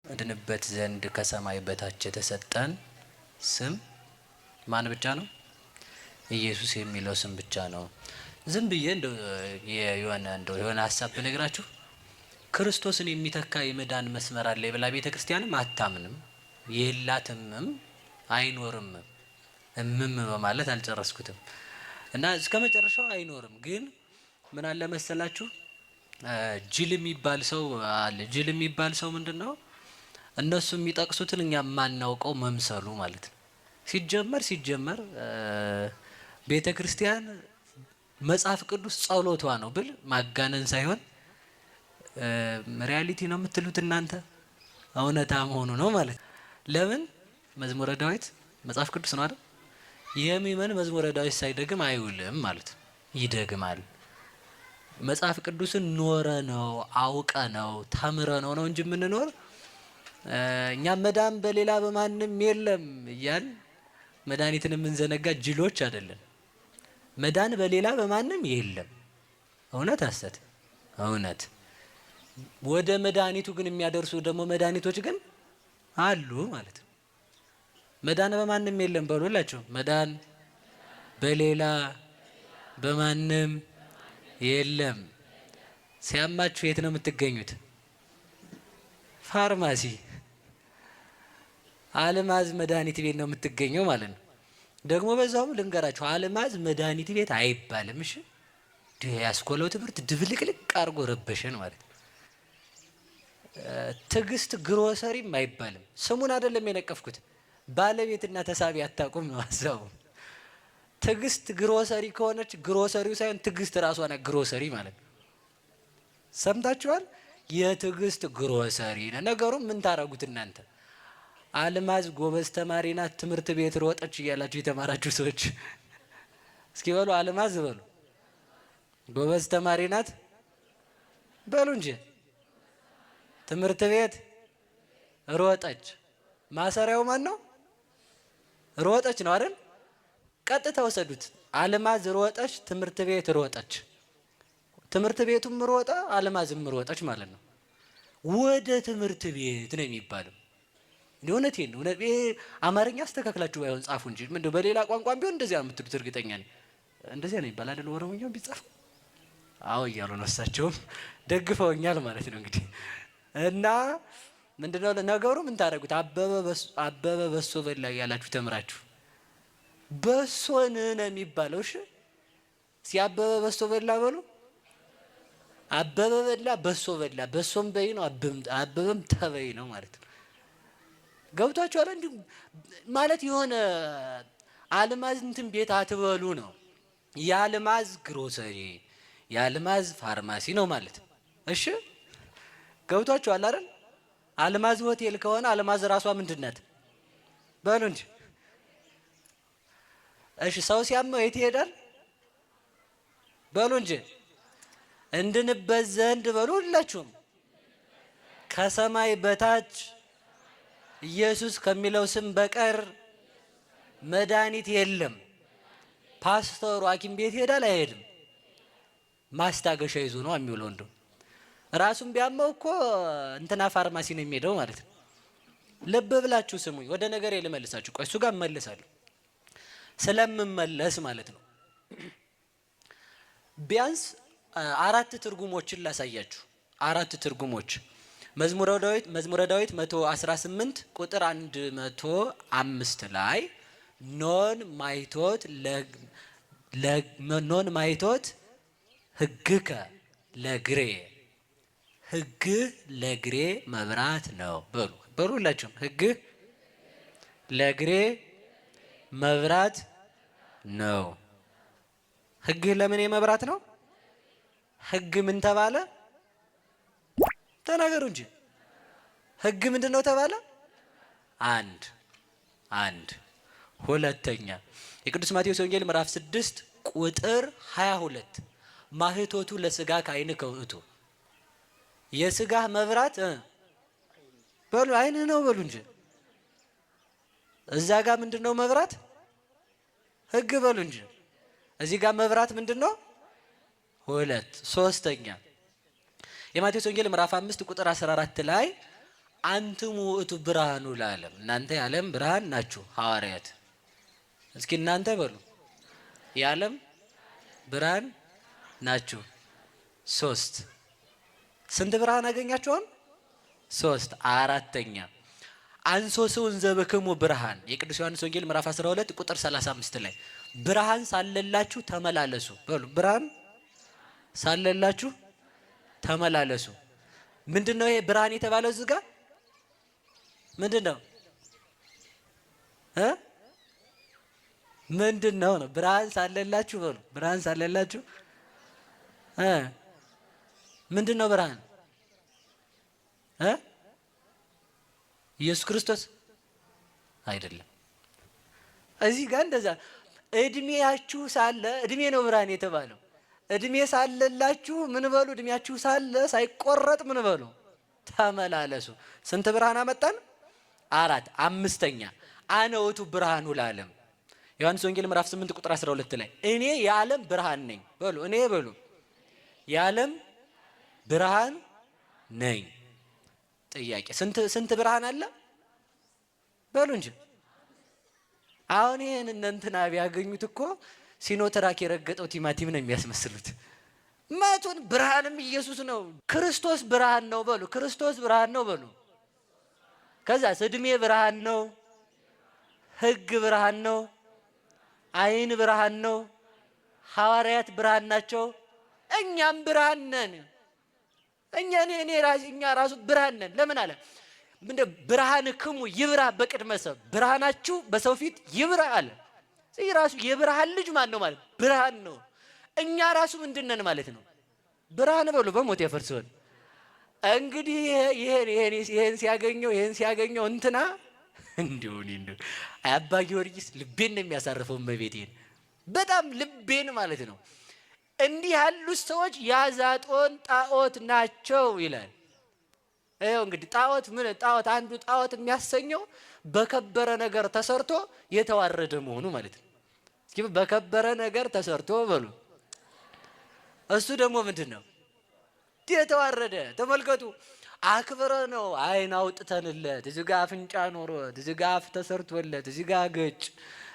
እንድንበት ዘንድ ከሰማይ በታች የተሰጠን ስም ማን ብቻ ነው? ኢየሱስ የሚለው ስም ብቻ ነው። ዝም ብዬ እንደው የሆነ እንደው የሆነ ሀሳብ ብነግራችሁ፣ ክርስቶስን የሚተካ የመዳን መስመር አለ ብላ ቤተ ክርስቲያንም አታምንም፣ የላትምም፣ አይኖርም። እምም በማለት አልጨረስኩትም እና እስከ መጨረሻው አይኖርም። ግን ምን አለ መሰላችሁ፣ ጅል የሚባል ሰው አለ። ጅል የሚባል ሰው ምንድን ነው? እነሱ የሚጠቅሱትን እኛ የማናውቀው መምሰሉ ማለት ነው። ሲጀመር ቤተ ክርስቲያን መጽሐፍ ቅዱስ ጸሎቷ ነው ብል ማጋነን ሳይሆን reality ነው የምትሉት እናንተ፣ እውነታ መሆኑ ነው ማለት። ለምን? መዝሙረ ዳዊት መጽሐፍ ቅዱስ ነው አይደል? የሚመን መዝሙረ ዳዊት ሳይደግም አይውልም ማለት ነው። ይደግማል። መጽሐፍ ቅዱስን ኖረ ነው፣ አውቀ ነው፣ ተምረ ነው ነው እንጂ የምንኖር፣ እኛ መዳን በሌላ በማንም የለም እያል መድኃኒትን የምንዘነጋ ጅሎች አይደለን። መዳን በሌላ በማንም የለም። እውነት ሐሰት? እውነት። ወደ መድኃኒቱ ግን የሚያደርሱ ደግሞ መድኃኒቶች ግን አሉ ማለት ነው። መዳን በማንም የለም በሉላቸው። መዳን በሌላ በማንም የለም። ሲያማችሁ የት ነው የምትገኙት? ፋርማሲ፣ አልማዝ መድኃኒት ቤት ነው የምትገኘው ማለት ነው። ደግሞ በዛውም ልንገራችሁ፣ አልማዝ መድኃኒት ቤት አይባልም። እሺ፣ ያስኮለው ትምህርት ድብልቅልቅ አድርጎ ረበሸን ማለት ነው። ትዕግስት ግሮሰሪም አይባልም። ስሙን አይደለም የነቀፍኩት፣ ባለቤትና ተሳቢ አታውቁም ነው ሀሳቡ። ትዕግስት ግሮሰሪ ከሆነች ግሮሰሪው ሳይሆን ትዕግስት ራሷ ናት ግሮሰሪ ማለት ነው። ሰምታችኋል? የትዕግስት ግሮሰሪ ነገሩ ምን ታረጉት እናንተ? አልማዝ ጎበዝ ተማሪ ናት፣ ትምህርት ቤት ሮጠች እያላችሁ የተማራችሁ ሰዎች እስኪ በሉ፣ አልማዝ በሉ። ጎበዝ ተማሪ ናት በሉ እንጂ። ትምህርት ቤት ሮጠች። ማሰሪያው ማን ነው? ሮጠች ነው አይደል? ቀጥታ ወሰዱት። አልማዝ ሮጠች፣ ትምህርት ቤት ሮጠች። ትምህርት ቤቱም ሮጠ፣ አልማዝም ሮጠች ማለት ነው። ወደ ትምህርት ቤት ነው የሚባለው። እውነቴን ነው። አማርኛ አስተካክላችሁ ባይሆን ጻፉ እንጂ ምንድነው፣ በሌላ ቋንቋም ቢሆን እንደዚያ ነው የምትሉት፣ እርግጠኛ ነኝ። እንደዚያ ነው ይባላል አይደል? ኦሮሞኛው ቢጻፍ አዎ እያሉ ነው፣ እሳቸውም ደግፈውኛል ማለት ነው እንግዲህ። እና ምንድነው ነገሩ? ምን ታደርጉት? አበበ በሶ በላ ያላችሁ ተምራችሁ በሶን ነው የሚባለው። እሺ፣ ሲያበበ በሶ በላ በሉ። አበበ በላ፣ በሶ በላ፣ በሶም በይ ነው፣ አበበም ተበይ ነው ማለት ነው። ገብቷችኋል? እንዲሁ ማለት የሆነ አልማዝ እንትን ቤት አትበሉ ነው። የአልማዝ ግሮሰሪ፣ የአልማዝ ፋርማሲ ነው ማለት። እሺ፣ ገብቷችኋል አይደል? አልማዝ ሆቴል ከሆነ አልማዝ ራሷ ምንድን ናት? በሉ እንጂ። እሺ፣ ሰው ሲያመው የት ይሄዳል? በሉ እንጂ። እንድንበት ዘንድ በሉ ሁላችሁም፣ ከሰማይ በታች ኢየሱስ ከሚለው ስም በቀር መድኃኒት የለም። ፓስተሩ ሐኪም ቤት ይሄዳል አይሄድም? ማስታገሻ ይዞ ነው የሚውለው። እንደው ራሱን ቢያመው እኮ እንትና ፋርማሲ ነው የሚሄደው ማለት ነው። ልብ ብላችሁ ስሙኝ። ወደ ነገር ልመልሳችሁ። ቆይ፣ እሱ ጋር እመልሳለሁ ስለምመለስ ማለት ነው። ቢያንስ አራት ትርጉሞችን ላሳያችሁ። አራት ትርጉሞች። መዝሙረ ዳዊት 118 ቁጥር 105 ላይ ኖን ማኅቶት ሕግከ ለእግሬ፣ ሕግህ ለእግሬ መብራት ነው በሉ። በሉ ሁላችሁም፣ ሕግህ ለእግሬ መብራት ነው። ሕግህ ለምን መብራት ነው? ሕግ ምን ተባለ? ተናገሩ እንጂ። ሕግ ምንድን ነው ተባለ? አንድ አንድ ሁለተኛ፣ የቅዱስ ማቴዎስ ወንጌል ምዕራፍ 6 ቁጥር 22፣ ማህቶቱ ለስጋከ ዓይንከ ውእቱ፣ የስጋህ መብራት በሉ ዓይንህ ነው በሉ እንጂ። እዛ ጋር ምንድን ነው መብራት? ሕግ በሉ እንጂ። እዚህ ጋር መብራት ምንድን ነው? ሁለት። ሶስተኛ፣ የማቴዎስ ወንጌል ምዕራፍ 5 ቁጥር 14 ላይ አንትሙ ውእቱ ብርሃኑ ለዓለም፣ እናንተ የዓለም ብርሃን ናችሁ። ሐዋርያት እስኪ እናንተ በሉ የዓለም ብርሃን ናችሁ። ሶስት። ስንት ብርሃን አገኛችኋል? ሶስት። አራተኛ አንሶስው እንዘ በክሙ ብርሃን፣ የቅዱስ ዮሐንስ ወንጌል ምዕራፍ 12 ቁጥር 35 ላይ ብርሃን ሳለላችሁ ተመላለሱ በሉ። ብርሃን ሳለላችሁ ተመላለሱ። ምንድን ነው ይሄ ብርሃን የተባለው እዚህ ጋር ምንድን ነው እ ምንድን ነው ነው? ብርሃን ሳለላችሁ በሉ። ብርሃን ሳለላችሁ ምንድን ነው ብርሃን እ? ኢየሱስ ክርስቶስ አይደለም። እዚህ ጋር እንደዛ እድሜያችሁ ሳለ፣ እድሜ ነው ብርሃን የተባለው። እድሜ ሳለላችሁ ምን በሉ? እድሜያችሁ ሳለ ሳይቆረጥ ምን በሉ? ተመላለሱ። ስንት ብርሃን አመጣን? አራት። አምስተኛ አነ ውእቱ ብርሃኑ ለዓለም፣ ዮሐንስ ወንጌል ምዕራፍ 8 ቁጥር 12 ላይ እኔ የዓለም ብርሃን ነኝ በሉ። እኔ በሉ የዓለም ብርሃን ነኝ። ጥያቄ፣ ስንት ስንት ብርሃን አለ? በሉ እንጂ። አሁን ይሄን እነ እንትና ቢያገኙት እኮ ሲኖትራክ የረገጠው ቲማቲም ነው የሚያስመስሉት። መቱን ብርሃንም ኢየሱስ ነው። ክርስቶስ ብርሃን ነው በሉ። ክርስቶስ ብርሃን ነው በሉ። ከዛ እድሜ ብርሃን ነው። ሕግ ብርሃን ነው። ዓይን ብርሃን ነው። ሐዋርያት ብርሃን ናቸው። እኛም ብርሃን ነን። እኛ እኔ እኔ ራሴ እኛ ራሱ ብርሃን ነን። ለምን አለ? ምንድን ብርሃንክሙ ይብራ በቅድመ ሰብእ፣ ብርሃናችሁ በሰው ፊት ይብራ አለ። ይህ ራሱ የብርሃን ልጅ ማን ነው ማለት ብርሃን ነው። እኛ ራሱ ምንድን ነን ማለት ነው? ብርሃን በሉ በሞት ያፈርሰውን። እንግዲህ ይሄን ሲያገኘው እንትና እንዲሁ እንዲሁ አባ ጊዮርጊስ ልቤን ነው የሚያሳርፈው። እመቤቴን በጣም ልቤን ማለት ነው። እንዲህ ያሉት ሰዎች ያዛጦን ጣዖት ናቸው ይላል። ይኸው እንግዲህ ጣዖት ምን ጣዖት አንዱ ጣዖት የሚያሰኘው በከበረ ነገር ተሰርቶ የተዋረደ መሆኑ ማለት ነው። እስኪ በከበረ ነገር ተሰርቶ በሉ። እሱ ደግሞ ምንድን ነው የተዋረደ? ተመልከቱ። አክብረ ነው ዓይን አውጥተንለት፣ እዚህ ጋ አፍንጫ ኖሮት፣ እዚህ ጋ አፍ ተሰርቶለት፣ እዚህ ጋ ገጭ